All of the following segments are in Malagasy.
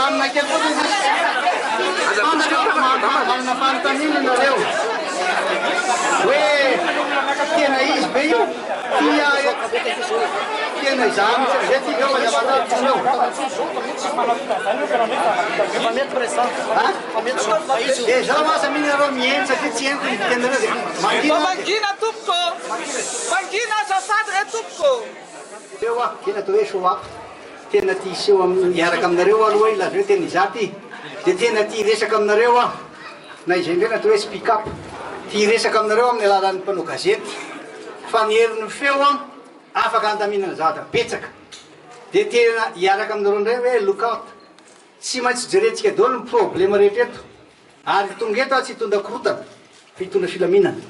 Milamina kely fotsiny sisa. Fantatra fa manana fanontaniana nareo. Hoe tena izy ve io? Tia eto. Tena izaho mihitsy amizay ty angamba ny afantariko anareo. Dia zao asa mino nareo mihaino satria tsy henoko ny teninareo dia mangina. Mangina tompoko! Mangina azafady re tompoko! Eo aho, tena atao hoe show up. Tena tia hiseho amin'ny hiaraka aminareo aho aloha hilaza hoe tena izaho ity. Dia tena tia hiresaka aminareo aho. Na izay indray no atao hoe speak up. Tia hiresaka aminareo amin'ny alalan'ny mpanao gazety. Fa ny herin'ny feo an, afaka handaminana zavatra betsaka. Dia tena hiaraka aminareo indray hoe look out. Tsy maintsy jerentsika daholo ny problema rehetra eto. Ary tonga eto aho tsy hitondra korotana fa hitondra filaminana.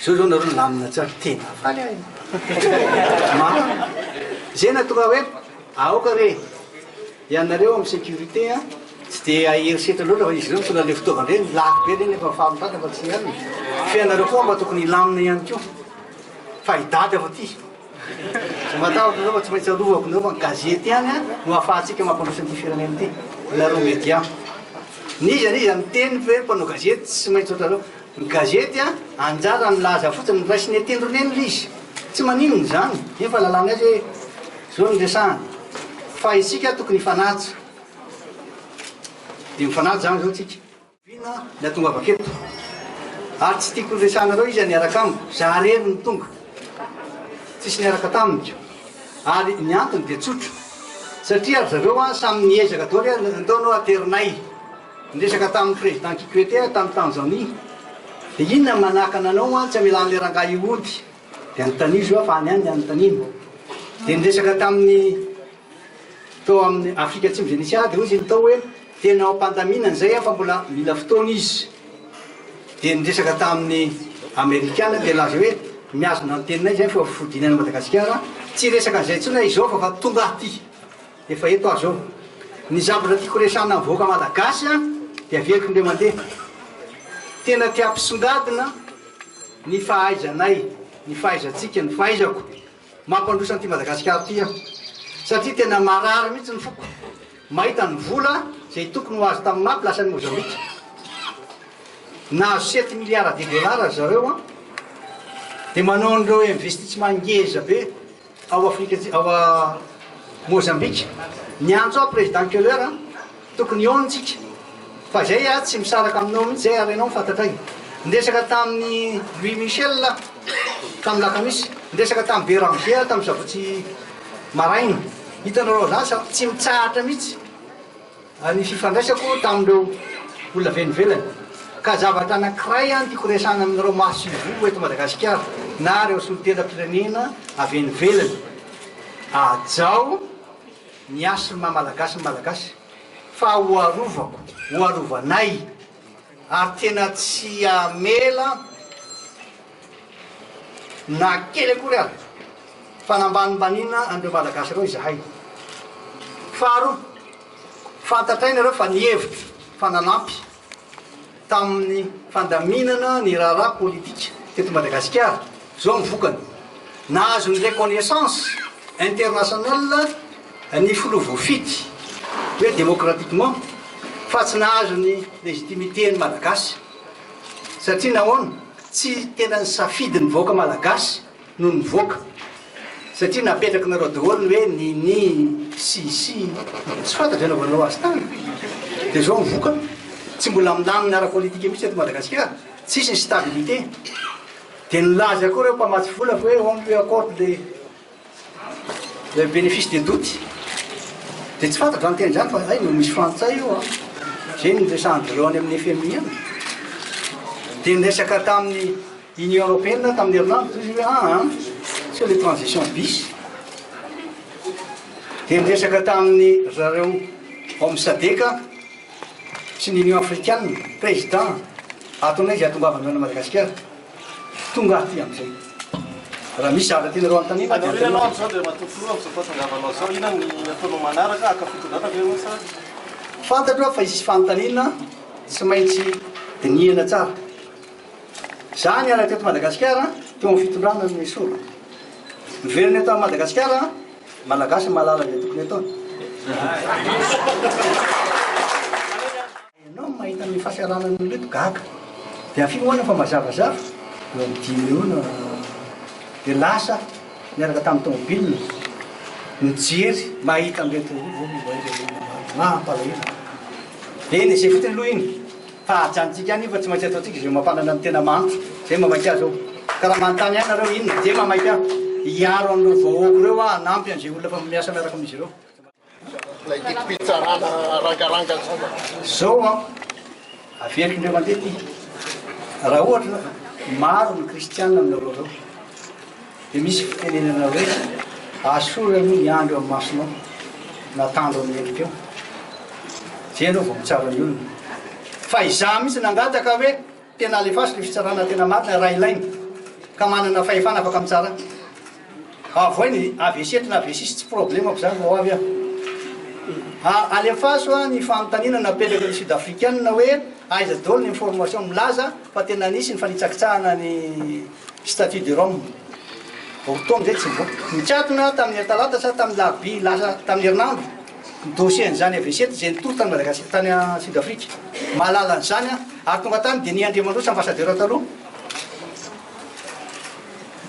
Zao zao nareo milamina tsara, tena faly aho e. Marina. Zay nahatonga hoe aoka re ianareo amin'ny sécurité a, tsy dia herisetra loatra fa izy ireo mitondra an'ilay fitaovana ireny, lafo be ireny efa fahantrana fa tsy ihany. Fa ianareo koa mba tokony hilamina ihany koa fa i Dada vao tia. Tsy matahotra nareo fa tsy maintsy arovako nareo fa ny gazety ihany no ahafahantsika mampandroso an'ity firenena ity, nareo media. N'iza n'iza miteny fa hoe mpanao gazety tsy maintsy ohatran'izao. Ny gazety anjara milaza fotsiny, raisiny an-tendrony eny ilay izy. Tsy maninona izany, nefa lalàna aiza hoe izao no resahana. Fa isika tokony hifanaja. Dia mifanaja izany izao tsika. Vina ny hatongavako eto ary tsy tiako resahanareo iza niaraka amiko, za rery no tonga, tsisy niaraka tamiko ary ny antony dia tsotra satria ry zareo an samy niezaka daholo hoe ndao anao aterinay, niresaka tamin'ny président Kikwete aho tany Tanzanie dia inona no manakana anao an tsy hamelan'ilay rangahy hody dia anontanio izy hoa fa any ihany ny anontaniana dia niresaka tamin'ny Tao amin'ny Afrika Atsimo izay nisy ahy dia hoy izy tao hoe tena ao am-pandaminana izay aho fa mbola mila fotoana izy. Dia niresaka tamin'ny Amerikana dia nilaza hoe mihazona ny teninay izay fa fodiana any Madagasikara. Tsy hiresaka an'izay intsony aho izao fa efa tonga aho aty. Efa eto aho izao. Ny zavatra tiako resahana amin'ny vahoaka malagasy dia averiko indray mandeha. Tena te hampisongadina ny fahaizanay, ny fahaizantsika, ny fahaizako. Mampandroso an'ity Madagasikara ity aho satria tena marary mihitsy ny foko mahita ny vola izay tokony ho azo tamin'ny map lasa any Mozambique. Nahazo sept milliards de dollars ry zareo an, dia manao an'ireo investissement ngeza be ao Afrika ao Mozambique. Niantso ahy président Keller an. Tokony hihaona tsika fa zay aho tsy misaraka aminao mihitsy zay ary ianao fantatray. Niresaka tamin'i Louis Michel aho tamin'ny lakamisy, niresaka tamin'i Béranger aho tamin'ny sabotsy maraina. Hitanareo zany sa tsy mitsahatra mihitsy ny fifandraisako tamin'ireo olona avy any ivelany. Ka zavatra anankiray no tiako resahana aminareo maso ivoho eto Madagasikara na ireo solontenam-pirenena avy any ivelany. Hajao. Ny hasin'ny maha Malagasy ny Malagasy fa ho arovako, ho arovanay ary tena tsy hamela na kely akory aza fanambanimbaniana an'ireo Malagasy ireo izahay. Faharoa, fantatray nareo fa nihevitra fa nanampy tamin'ny fandaminana ny raharaha politika teto Madagasikara. Izao ny vokany, nahazo ny reconnaissance internationale ny filoha voafidy hoe démocratiquement fa tsy nahazo ny légitimité ny Malagasy. Satria nahoana? Tsy tena nisafidy ny vahoaka Malagasy no nivoaka satria napetraky nareo daholo ny hoe nini, sisi, tsy fantatra izay nanaovanareo azy tany dia zao ny vokany, tsy mbola milamina ara politika mihitsy eto Madagasikara, tsisy ny stabilité, dia nilaza koa ireo mpamatsy vola fa hoe on lui accorde le le bénéfice de doute, dia tsy fantatra izany teny izany fa hay no misy frantsay io an, izay no niresahan-dry zareo any amin'ny FMI any, dia niresaka tamin'ny Union Européenne tamin'ny herinandro toy izy hoe aa c'est le transition bis dia niresaka tamin'ny zareo ao amin'ny SADC sy ny Union Africaine président ataonay izay hatongavanareo any Madagasikara tonga aty amin'izay raha misy zavatra tianareo anontaniana dia Any aoriana anontanio ianao amin'izao Andriamatoa Filoha amin'izao fahatongavanao izao inona ny ataonao manaraka haka fitondrana ve ianao sa Fantatro aho fa hisy fanontaniana tsy maintsy dinihana tsara. Za niala teto Madagasikara teo amin'ny fitondrana no nesorina. Miverina eto Madagasikara, Malagasy mahalala izay tokony ataony. ny fahasahiranan'ny olona eto gaga. Dia afio hoana fa mazavazava eo amin'ny dimy eo na dia lasa niaraka tamin'ny tomobile nijery mahita an'ireto mampalahelo. Eny izay fotsiny aloha iny fa ajanontsika any io fa tsy maintsy ataontsika izay mampanana ny tena mahantra. Izay mamaika ahy izao. Ka raha manontany ahy nareo inona dia mamaika ahy hiaro an'ireo vahoaka ireo aho hanampy an'izay olona efa miasa miaraka amin'izy ireo. Ilay didim-pitsarana rangaranga zany. Zao an, averiko indray mandeha ity, raha ohatra maro ny kristiana aminareo reo, dia misy fitenenana hoe asory aloha ny andro amin'ny masonao na tandro amin'ny endrikao, zay ianao vao mitsara ny olona. Fa izaho mihitsy nangataka hoe tena alefaso le fitsarana tena marina raha ilaina, ka manana fahefana afaka mitsara. Avoay ny AVC eto na AVC tsy problemako zany vao avy aho. Alefaso ny fanontaniana napetraky ny sud africaine hoe aiza daholo ny information milaza fa tena nisy ny fanitsakitsahana ny statut de Rome. Roa taona izay tsy nivoaka. Nikatona tamin'ny heritalata sa tamin'ny larobia lasa tamin'ny herinandro ny dossier an'izany AVC eto izay nitory tany Madagascar tany sud Afrique. Mahalala an'izany aho ary tonga tany Denis Andriamandroso ambassadeur taloha.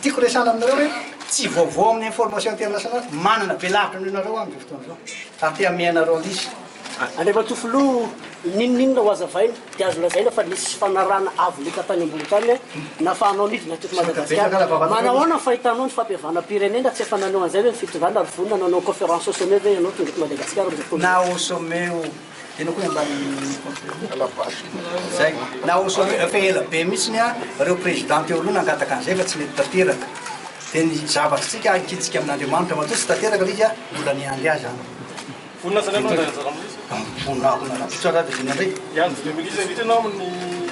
Tiako resahana aminareo hoe tsy vaovao amin'ny information internationale, manana be lavitra noho ianareo aho amin'izao fotoana izao ary te hanome anareo an'ilay izy. Andriamatoa Filoha, n'inon'inona ho azavaina dia azo lazaina fa nisy fifanarahana avo lenta tany ambony tany nahafahanao nidina teto Madagasikara. Manahoana ny fahitanao ny fampihavanam-pirenena? Tsy efa nanao an'izay ve ny fitondrana ary vonona nanao conférence au sommet ve ianao tonga eto Madagasikara amin'izao fotoana izao? Na au sommet io. Ino koa ny ambanin'ny Zay. Na au sommet, efa ela be mihitsy a, ireo président teo aloha nangataka an'izay fa tsy mety tanteraka. Dia ny zavatr'tsika ankintsika amin'Andriamanitra, matoa tsy tanteraka ilay izy a, mbola niandry azy zany. Vonona zany ianao handray anjara amin'ilay izy? Vonona aho rahampitso ary dia indray. Hiandry dimy minitra indrindra ianao amin'ny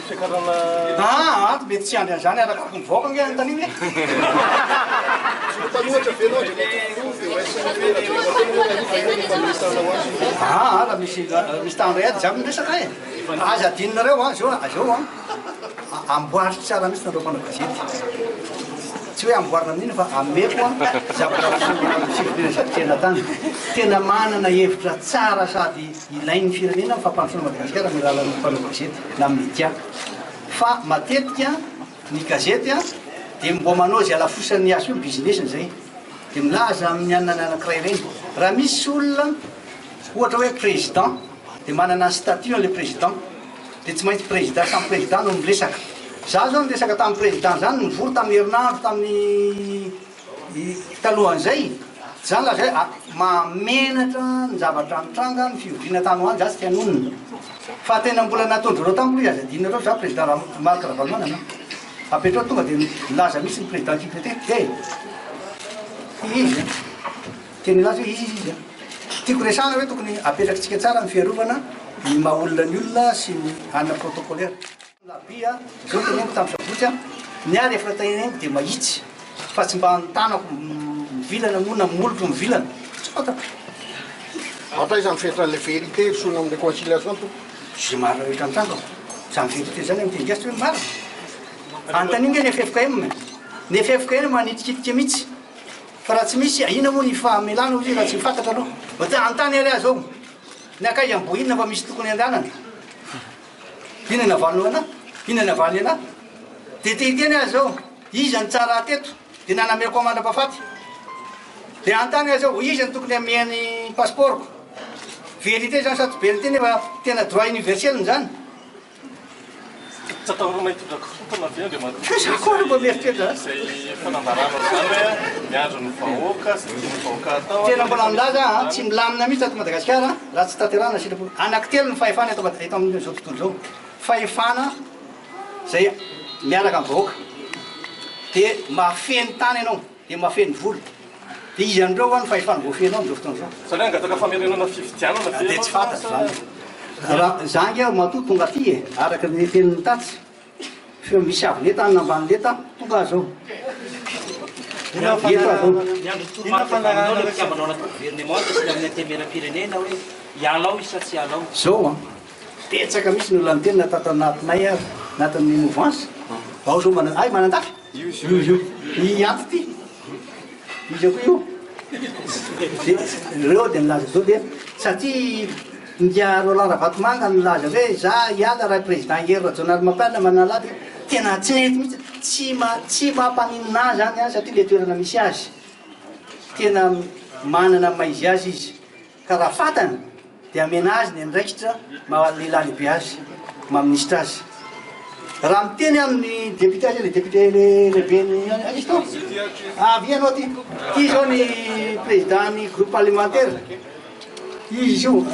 fiakarana. Ah, mety tsy hiandry an'izany arakaraka ny vahoaka ange anontaniana e. Tsy ho mpanohatra ve ianao Andriamatoa Filoha dia ho raisin'ny Rajoelina hoe hariva io no mpanolotsaina ho azy? Ah, raha misy misy ta handray ahy dia za miresaka e. Aza adinonareo an, zao zao an, amboariko tsara mihitsy nareo mpanao gazety. Tsy hoe amboarina amin'inona fa ameko an zavatra firenena izay tena tany. Tena manana hevitra tsara sady ilain'ny firenena ny fampandrosoana Madagasikara amin'ny alalan'ny mpanao gazety na media. Fa matetika Ny gazety dia mbo manao izay halafosan'ny azy koa ny business-ny izay. Dia milaza amin'ny anona ny anankiray ireny. Raha misy olona ohatra hoe président dia manana ny statut an'ilay président. Dia tsy maintsy président samy président no miresaka. Za zao niresaka tamin'ny président zany nivory tamin'ny herinandro tamin'ny talohan'izay. Za nilaza hoe mahamenatra ny zavatra nitranga ny fivoriana tany ho any za tsy te hanonona. Fa tena mbola nataon-dry zareo tamiko ilay izy, aza adinonareo za président Marc Ravalomanana a! Apetrao tonga dia nilaza mihitsy ny président QPT, he! Ty izy a! Tena nilaza hoe izy izy a! Tiako resahana hoe tokony apetrakitsika tsara ny fiarovana ny maha olona ny olona sy ny hanina protocolaire. Labi a! Zao teneniko tamin'ny sabotsy a! Ny ahy rehefa teneniko dia mahitsy fa tsy mba ny tanako mivilana moa na molotro mivilana, tsy fantako. Hatraiza ny fetran'ilay vérité hirosoana amin'ny réconciliation tompoko? Izay marina rehetra mitranga ao. Izany vérité izany amin'ny teny gasy tsy hoe marina. Anontanio nge ny ffkm e. Ny ffkm manitikitika mihitsy. Fa raha tsy misy, inona moa ny fahamelana hoy izy raha tsy fantatra aloha. Mba te hanontany ary aho izao. Ny akaiza Ambohiana fa misy tokony handehanana. Inona ny navalinao anah? Inona ny navaliny anah? Dia te hiteny aho izao, iza no tsara teto? Dia nanameko aho mandra-pahafaty. Dia hanontany aho izao, iza no tokony hameha ny passeport-ko? Vérité izany sa tsy vérité nefa tena droit universel izany? Tsy atahorana hitondra korontana ve Andriamatoa? Fa za koa aloha mba mieritreritra a! Izay fanambaranao izany hoe miandry ny vahoaka, izay tian'ny vahoaka hatao. Tena mbola milaza aho, tsy milamina mihitsy ato Madagasikara raha tsy tanterahina ny sitrapo. Anankitelo ny fahefana eto eto amin'izao tontolo izao. Fahefana izay miaraka amin'ny vahoaka. Dia mahafehy ny tany ianao, dia mahafehy ny vola. Dia iza amin'ireo ho'a no fahefana voafehinao amin'izao fotoana izao? Izany hoe hangataka famerenana fifidianana ve Dia tsy fantatro izany. Raha za ange matoa tonga aty e, araka ny tenin'ny tatsy, feo misy avo lenta any ambany lenta, tonga aho izao. Inona Eto aho izao. Miandry toromarika avy aminao ilay mpikambana ao anatin'ny governemanta sy ny amin'ny antenimierampirenena hoe hiala ao izy sa tsy hiala ao. Izao an, betsaka mihitsy ny olona niteny na tato anatinay ary, anatin'ny mouvance, ao izao manan, hay Manandafy? Io io. I Anto ty. Iza koa io? Dia ireo dia nilaza izao dia satria. Ingahy Roland Ravatomanga nilaza hoe za hiala raha président Hery Rajaonarimampianina manala ahy dia tena tsy nety mihitsy, tsy ma tsy mampaninona ahy zany an satria le toerana misy azy tena manana ny maha izy azy izy ka raha fantany dia amena azy ny andraikitra maha lehilahy lehibe azy, maha minisitra azy. Raha miteny amin'ny député azy le député le lehiben'ny aiza izy tao? Avia ianao aty, ty zao ny président ny groupe parlementaire. Izy io,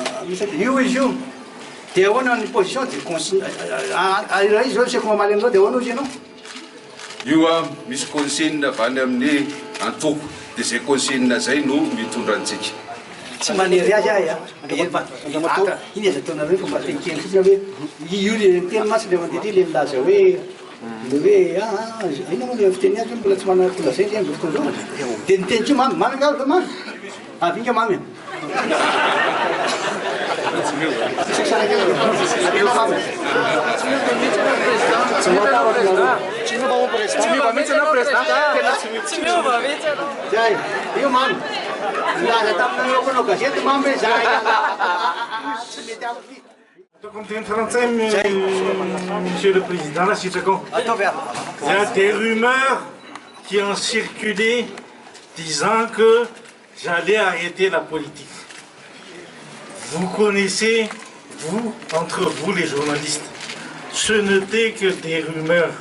io izy io. Dia ahoana ny position dia consigne raha izy zao aseko mamaly an'izao dia ahoana hozy ianao? Io an, misy consigne avy any amin'ny antoko dia izay consigne izay no mitondra antsika. Tsy manery azy aho an, efa aka, iny aza ataonareo fa mba teny kely fotsiny hoe io le niteny mantsy le mandeha le nilaza hoe le hoe ah inona moa le fiteny azy hoe mbola tsy manana kolazaina zay amin'izao fotoana izao. Dia niteny koa mamy, mamy angaha mamy? Avy inga mamy a. Zay, io mamy. Nilaza taminareo mpanao gazety mamy hoe zahay tsy mety amiko ty. Ataoko amin'ny teny frantsay Monsieur le Président raha sitrakao. Il y a des rumeurs qui ont circulé disant que j'allais arrêter la politique. Vous connaissez, vous, entre vous les journalistes, ce n'était que des rumeurs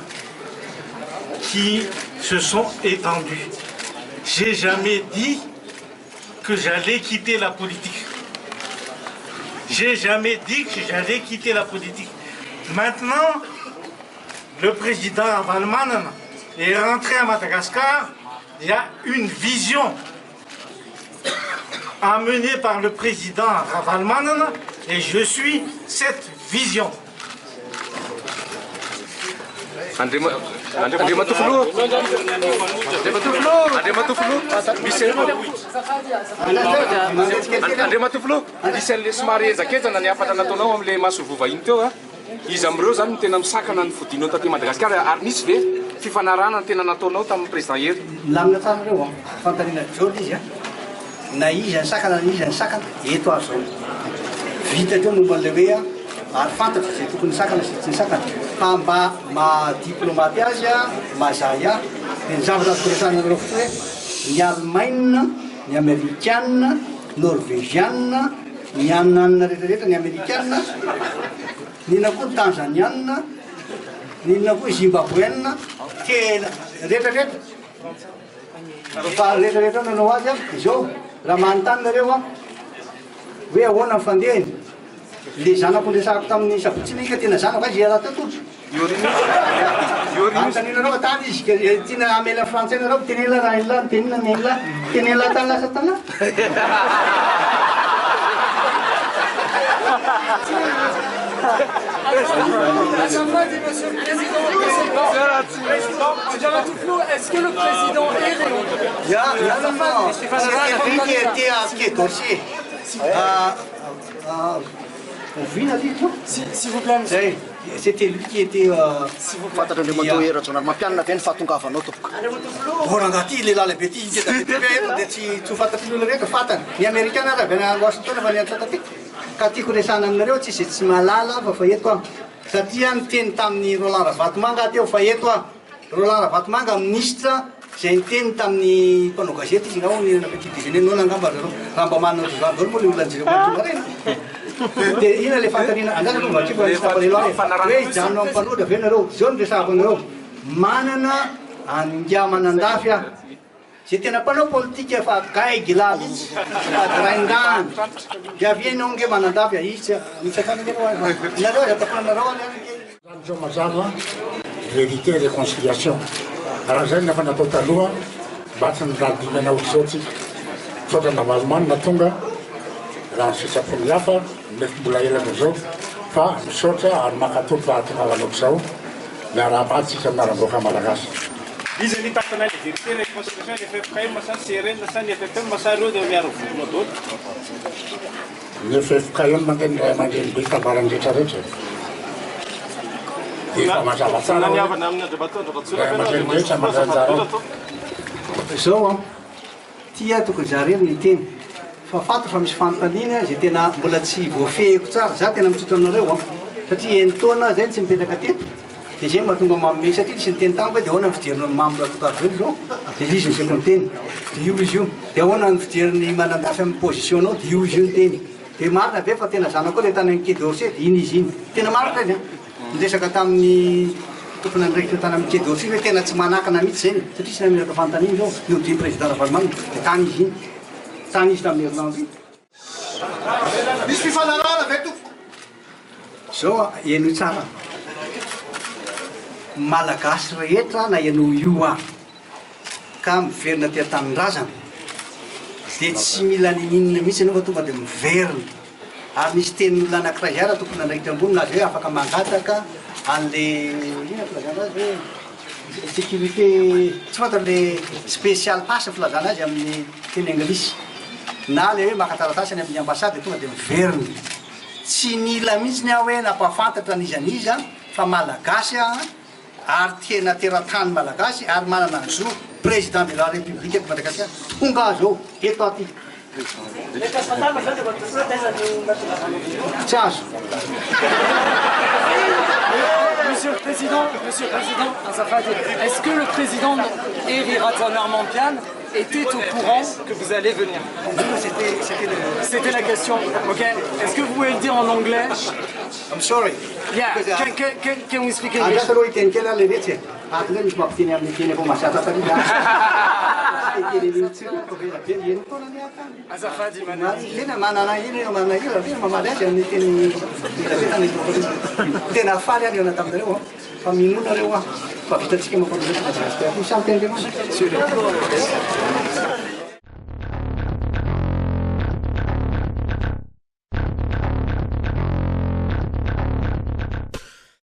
qui se sont étendues. J'ai jamais dit que j'allais quitter la politique. J'ai jamais dit que j'allais quitter la politique. Maintenant, le président Ravalomanana est rentré à Madagascar. Il y a une vision amenée par le président Ravalomanana et je suis cette vision. Andriamatoa Filoha, Andriamatoa Filoha, misy Andriamatoa Filoha, misy an'le somary henjakenjana ny hafatra nataonao amin'le masoivoho vahiny teo a. Iza amin'ireo izany no tena misakana ny fodianao taty Madagasikara ary nisy ve fifanarahana tena nataonao tamin'ny Président Hery? Milamina tsara ireo an! Fanontaniana Jolly izy an! Na iza nisakana na iza nisakana, eto aho izao. Vita teo ny momba an'ilay hoe ary fantatro izay tokony hisakana sy tsy nisakana. Fa mba maha diplomate azy an, maha zahay ahy, dia ny zavatra azoko resahina anareo fotsiny hoe ny Alemaina, ny Amerikana, Norveziana, ny anona anona rehetra rehetra, ny Amerikana, ny inona koa ny Tanzaniana, ny inona koa Zimbabweana, tena rehetra rehetra. Fa rehetra rehetra nanao azy an, izao raha manontany nareo an, hoe ahoana ny fandehany, le zanako niresahako tamin'ny sabotsy iny ka tena zanako aiza ialahy teo tojo? Anontanianareo fa tany izy ka tiana hamela frantsay nareo, tenenina raha ila, tenenina ny ila, tenenina tany lasa tany. Azafady Monsieur le Président, est-ce que le président est Ya, non, non, c'était lui qui était à Quai d'Orsay. Oviana ty to? S'il vous plaît, monsieur. Zay, c'était lui qui était Fantatr'Andriamatoa Hery Rajaonarimampianina ve ny fahatongavanao tompoko? Ô rangahy ty lehilahy lehibe ty ngeda be be eto dia tsy tsy ho fantatry ny olona rehetra fantany. Ny amerikana ary avy any Washington fa niantso taty. Ka tiako resahana aminareo tsisy izay tsy mahalala fa fa eto aho. Satria niteny tamin'i Roland Ravatomanga aho teo fa eto aho. Roland Ravatomanga minisitra izay niteny tamin'ny mpanao gazety izy angamba nihinana petit déjeuner noana angamba ry zareo. Raha mba manana ohatr'izany daholo moa le olona nijereo manontolo maraina. Dia inona le fanontaniana andraso aloha mba vakiko fa misy mampalahelo ahy e. Hoe hijanona amin'ny mpanohitra ve nareo? Izao no resahako anareo. Manana an'ingahy Manandafy aho. Izay tena mpanao politika fa gaigy lahy mihitsy sady rain-dahiny. Dia avy eny ao nge Manandafy a, izy tsy mitsakana anareo aza. Nareo aza takonanareo any any nge. Zany zao mazava, vérité et réconciliation. Raha zay no efa natao taloha, mba tsy nandalo dingana ohatr'izao tsika. Misaotra an-dRavalomanana tonga, raha ny sitrapon'ny hafa, mety mbola ela noho izao, fa misaotra ary mankatò ny fahatongavana ohatr'izao. Miarahaba antsika miara-mivoaka Malagasy. Iza ny tantana ny vérité réconciliation ny ffkm sa ny crn sa ny ffm sa reo dia miara vonona daholo. Ny ffkm ange ny ray aman-dreny be itambarany rehetra rehetra e. Dia efa mazava tsara hoe ray aman-dreny rehetra mandray anjara ao. Zao an, ty aho tokony za rery no hiteny. Fa fantatro fa misy fanontaniana izay tena mbola tsy voafehiko tsara. Za tena mitsotra aminareo an! Satria enin-taona zay no tsy nipetraka teto, dia izay no mahatonga manome, satria nisy niteny tamiko hoe dia ahoana ny fijerinao ny Mamy Rakotoarivelo izao? Dia izy niseho niteny, dia io izy io. Dia ahoana ny fijerin'i Manandafy amin'ny position-nao? Dia io izy io niteny. Dia marina ve fa tena zanakao ilay tany amin'ny Quai d'Orsay? Dia iny izy iny. Tena marina ilay izy an! Niresaka tamin'ny tompon'andraikitra tany amin'ny Quai d'Orsay hoe tena tsy manakana mihitsy izay, satria tsy nametraka fanontaniana izao, nodian'ny Président Ravalomanana, dia tany izy iny. Tany izy tamin'ny herinandro iny. Misy fifanarahana ve tompoko? Zao henoy tsara. Malagasy rehetra na ianao io ary ka miverina aty an-tanindrazana dia tsy mila ninininona mihitsy ianao fa tonga dia miverina. Ary nisy tenin'olona anankiray izay ary tompon'andraikitra ambony nilaza hoe afaka mangataka an'le inona filazana azy hoe sécurité tsy fantatra le special pass filazana azy amin'ny teny anglisy na le hoe maka taratasy any amin'ny ambassade dia tonga dia miverina. Tsy nila mihitsy aho hoe nampahafantatra an'iza n'iza fa malagasy aho ary tena teratany malagasy ary manana ny zo président de la république eto Madagasikara tonga aho zao eto aho ty. Tsy azo. Monsieur le Président, Monsieur le Président, azafady, est-ce que le Président Hery Rajaonarimampianina était au courant que vous allez venir? C'était la question. Ok. Est-ce que vous pouvez le dire en anglais? I'm sorry. Yeah. Can we speak English? Andraso aloha hiteny kely aho leretsy e. Ato indray misy mampiteny amin'ny teny efa mahazatra tary za. Tsy te hiteny an'io intsony aho fa ela be ny enin-taona niaraka aminy. Azafady manana. Tena manana ino manana ino tena mamaly azy amin'ny teny ela be tany Tena faly aho nihaona taminareo an. Fa minoa nareo aho fa vitantsika mampandroso eto Madagasikara. Misy teny Monsieur le.